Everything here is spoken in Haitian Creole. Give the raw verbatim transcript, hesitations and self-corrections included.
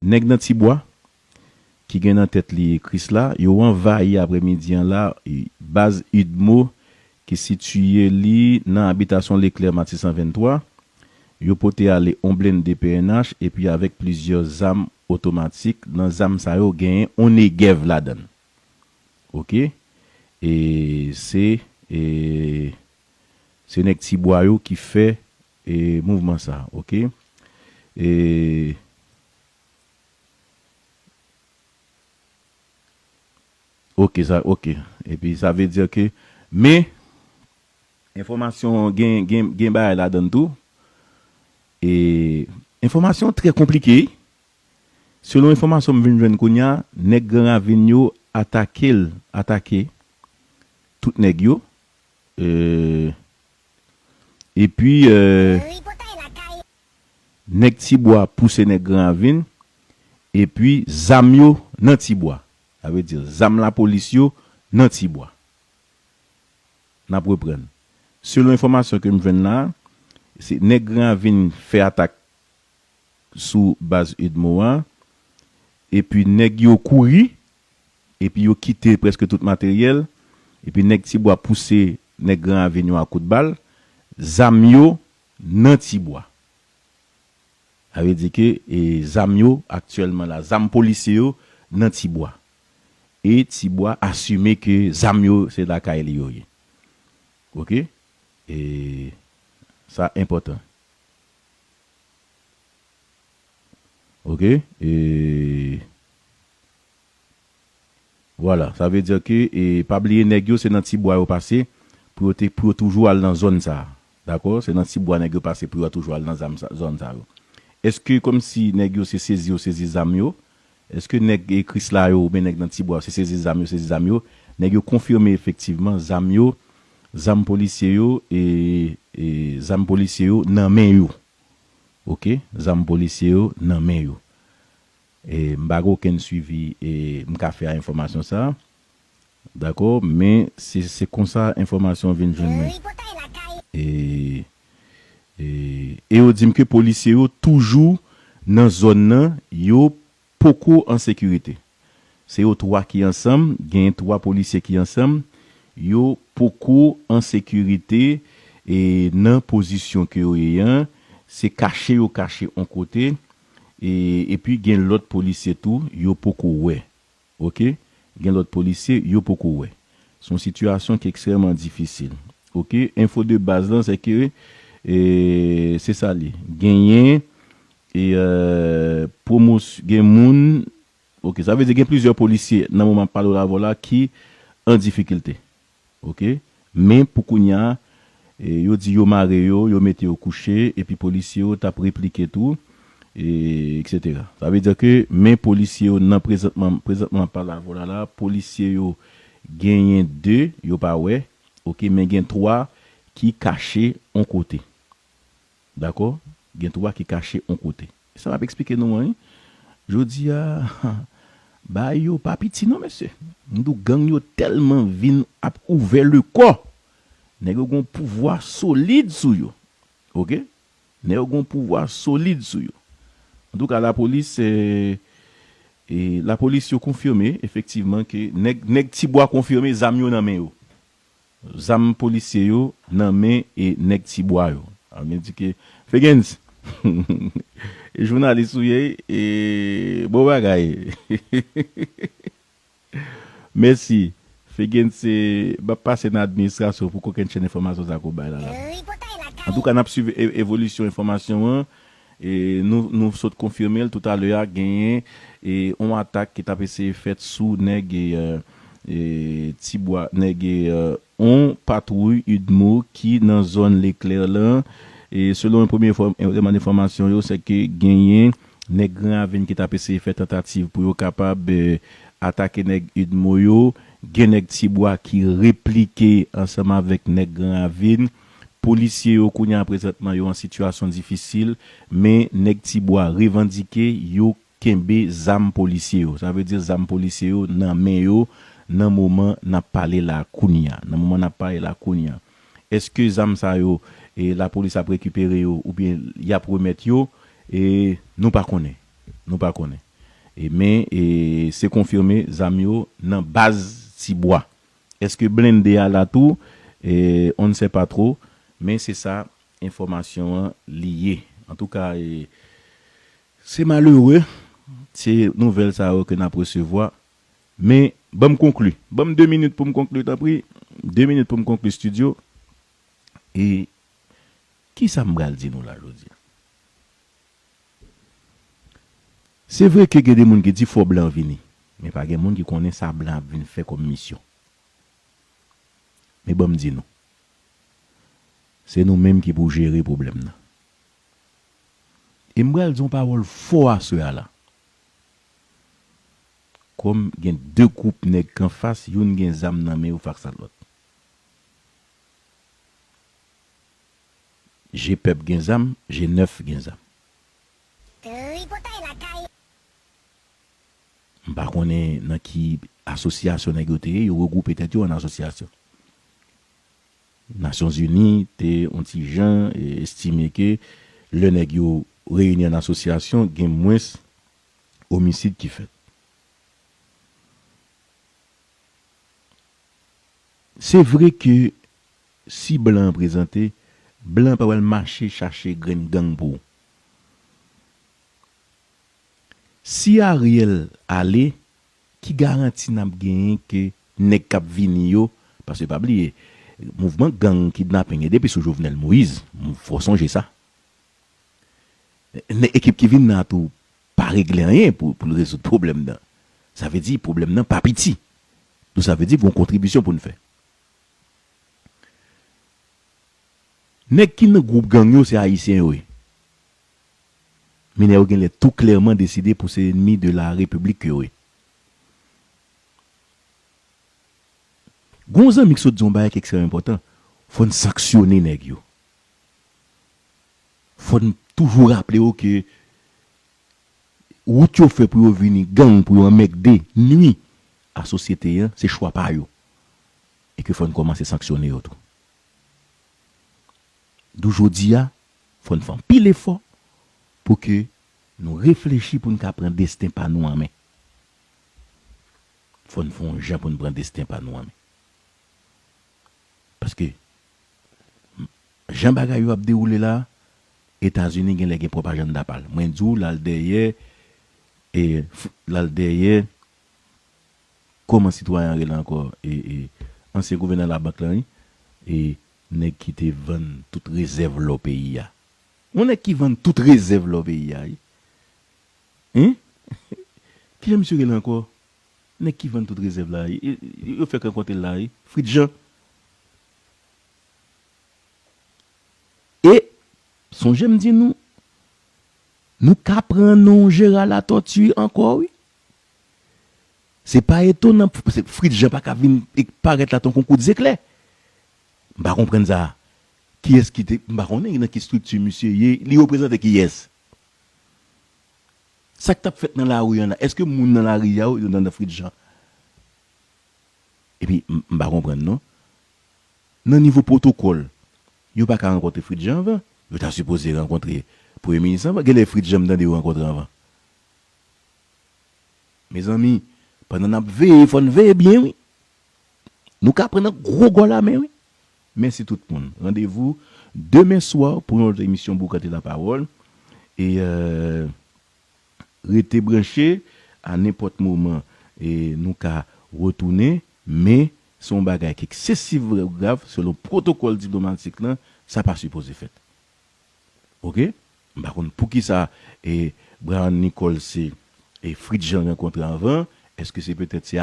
Nèg nan Tibwa, ki gen nan tèt li Krisla, yo anvayi aprèmidi an la, baz UDMO ki sitiye li nan abitasyon Leklè Matisan venntwa. Yo pote ale on blende P N H epi avèk plizyè zam otomatik. Nan zam sa yo, genyen on Negev ladan l. Oke? E se, e, se nèg Tibwa yo ki fè, e, mouvman sa, oke? E, oke, sa, oke. Epi sa vle di ke, men, enfòmasyon, gen, gen, gen bagay ladan l tou. E, enfòmasyon trè konplike. Selon enfòmasyon m vin jwenn kounye a, nèg Gran Ravin yo atake l, atake tout nèg yo. E, epi, e, nèg Tibwa pouse nèg Gran Ravin, epi zam yo nan Tibwa. Sa vle di, zam lapolis yo nan Tibwa. N ap reprann. Selon enfòmasyon ke m jwenn la, se nèg Gran Ravin fè atak sou baz UDMO a, epi nèg yo kouri, epi yo kite prèske tout materyèl, epi nèg Tibwa pouse nèg Gran Ravin yo a kout bal, zam yo nan Tibwa. Sa vle di ke, e, zam yo aktyèlman la, zam polisye yo nan Tibwa. E Tibwa asime ke zam yo se lakay li yo ye. Oke? E sa enpòtan. Oke? E vwala, sa vle di ke, e, pa bliye nèg yo se nan Tibwa yo pase pou yo te, pou yo toujou al nan zòn sa a. Dakò? Se nan Tibwa nèg yo pase pou yo toujou al nan zam sa, zòn sa yo. Èske kòmsi nèg yo se sezi yo sezi zam yo? Èske nèg, e, Krisla yo oubyen nèg nan Tibwa yo se sezi zam yo sezi zam yo? Nèg yo konfime efektivman zam yo, zam polisye yo, e, e zam polisye yo nan men yo. Oke? Zam polisye yo nan men yo. E, m pa gen okenn swivi, e, m ka fè a enfòmasyon sa a. Dakò? Men se, se konsa enfòmasyon vin jwenn mwen. E, e, e yo di m ke polisye yo toujou nan zòn nan, yo poko an sekirite. Se yo twa ki ansanm, gen twa polisye ki ansanm, yo poko an sekirite, e, nan pozisyon ke yo ye an, se kache yo kache on kote, e, epi gen lòt polisye tou, yo poko wè. Oke? Gen lòt polisye, yo poko wè. Se yon sitiyasyon ki ekstrèmman difisil. Oke? Enfo de baz lan, se ke, e, se sa li. Genyen, e, e, pwomos-, gen moun, oke, sa vle di gen plizyè polisye nan moman m ap pale w la avè w la ki an difikilte. Oke? Men pou kounye a, e, yo di yo mare yo, yo mete yo kouche, epi polisye yo t ap replike tou, e, etsetera. Sa vle di ke men polisye yo nan prezantman, prezantman m ap pale avè w la la, polisye yo genyen de, yo pa wè, oke, men gen twa ki kache on kote. Dakò? Gen twa ki kache on kote. Sa m ap eksplike nou an, wi. Jodi a, bagay yo pa piti non, mesye. M di w, gang yo tèlman vin ap ouvè le kò. Nèg yo gon pouvwa solid sou yo. Oke? Nèg yo gon pouvwa solid sou yo. Antouka, lapolis, e, e, lapolis yo konfime, efektivman, ke nèg, nèg Tibwa konfime zam yo nan men yo. Zam polisye yo nan men e nèg Tibwa yo. Sa vle di ke, Fegens, e jounalis ou ye, e bon bagay. Mèsi. Fegens, se, m ap pase nan administrasyon pou kokennchenn enfòmasyon sa ke w bay la la. Antouka, n ap swiv e-, evolisyon enfòmasyon an. E nou, nou sot konfime l toutalè a, genyen, e, on atak ki t ap eseye fèt sou nèg, e, e, Tibwa, nèg, e, on patwouy UDMO ki nan zòn Leklè lan. E selon premye enfò-, eleman enfòmasyon yo, se ke genyen nèg Gran Ravin ki t ap eseye fè tantativ pou yo kapab, e, atake nèg UDMO yo. Gen nèg Tibwa ki replike ansanm avèk nèg Gran Ravin. Polisye yo kounye a prezantman yo an sitiyasyon difisil, men nèg Tibwa revandike yo kenbe zam polisye yo. Sa vle di zam polisye yo nan men yo nan moman n ap pale la kounye a. Nan moman n ap pale la kounye a. Èske zam sa yo, e, lapolis ap rekipere yo oubyen y ap remèt yo? E, nou pa konnen. Nou pa konnen. E men, e, se konfime, zam yo nan baz Tibwa. Èske blende a la tou? E, on ne sait pas trop, men se sa enfòmasyon an li ye. Antouka, e, se malere, se nouvèl sa yo ke n ap resevwa. Men, ban m konkli. Ban m de minit pou m konkli, tanpri. De minit pou m konkli, studio. E kisa m pral di nou la jodi a? Se vre ke gen de moun ki di fò blan vini, men pa gen moun ki konnen sa blan ap vin fè kòm misyon. Men ban m di nou, se nou menm ki pou jere pwoblèm nan. E m pral di yon pawòl fò aswè a la. Kòm gen de gwoup nèg k anfas, youn gen zam nan men yo fas ak lòt. G pèp gen zam, G nèf gen zam. Tripotay lakay. M pa konnen nan ki asosyasyon nèg yo te ye, yo regwoupe tèt yo an asosyasyon. Nasyonzini te yon ti jan, e, estime ke lè nèg yo reyini an asosyasyon, gen mwens omisid ki fèt. Se vre ke si blan an prezante, blan an pa pral mache chache grenn gang pou ou. Si Ariel ale, ki garanti n ap genyen ke nèg k ap vini yo, paske pa bliye, mouvman gang kidnaping e depi sou Jovenel Moïse, m fò sonje sa. Nèg ekip ki vin nan tou pa regle anyen pou, pou l rezoud pwoblèm nan. Sa vle di pwoblèm nan pa piti. Donk sa vle di gon kontribisyon pou n fè. Nèg ki nan gwoup gang yo, se ayisyen yo ye. Minè yo genlè tou klèman deside pou se enmi de la repiblik yo ye. Gon zanmi k sot di yon bagay ki ekstrèm enpòtan. Fò n sanksyone nèg yo. Fò n toujou raple yo ke wout yo fè pou yo vini gang, pou yo anmègde, nwi a sosyete an, se chwa pa yo. E ke fò n kòmanse sanksyone yo tou. Dou jodi a, fò n fè anpil efò pou ke nou reflechi pou n ka pran desten pa nou an men. Fò n fè yon jan pou n pran desten pa nou an men. Paske, jan bagay yo ap dewoule la, Etazini genlè gen pwòp ajanda pa l. Mwen di w, l al dèyè, e, f-, l al dèyè, kòman sitwayen an rele ankò, e, e, ansyen gouvènè labank lan, wi, e, nèg ki te vann tout rezèv lò peyi a. Yon nèg ki vann tout rezèv lò peyi a, wi. Hein? Kijan misye rele ankò? Nèg ki vann tout rezèv la, e, e, yo fèk rankontre l la, e, Fritz Jean. E, sonje m di nou, nou ka pran non Gérard Latortue ankò, wi. Se pa etonan, se Fritz Jean pa ka vin e parèt la tankou kout zeklè. M pa konprann sa. Kiyès ki te, m pa konnen nan ki estrikti misye ye, li reprezante kiyès? Sa k t ap fèt nan lari an la, èske moun nan lari a yo, yo nan Fritz Jean? Epi, m, m pa konprann non. Nan nivo pwotokòl, yo pa ka rankontre Fritz Jean anvan. Yo ta sipoze rankontre Premye Minis anvan. Genlè Fritz Jean m tande yo rankontre anvan. Mezanmi, pandan n ap veye, fò n veye byen, wi. Nou ka pran nan gwo gòl a men, wi. Mèsi tout moun. Randevou demen swa pou yon lòt emisyon Boukante Lapawòl. E, euh, rete branche, a nenpòt moman, e nou ka retounen, men se yon bagay ki eksesivman grav, selon pwotokòl diplomatik lan, sa pa sipoze fèt. Oke? M pa konn poukisa, e, Brian Nichols se, e, Fritz Jean rankontre anvan. Èske se petèt se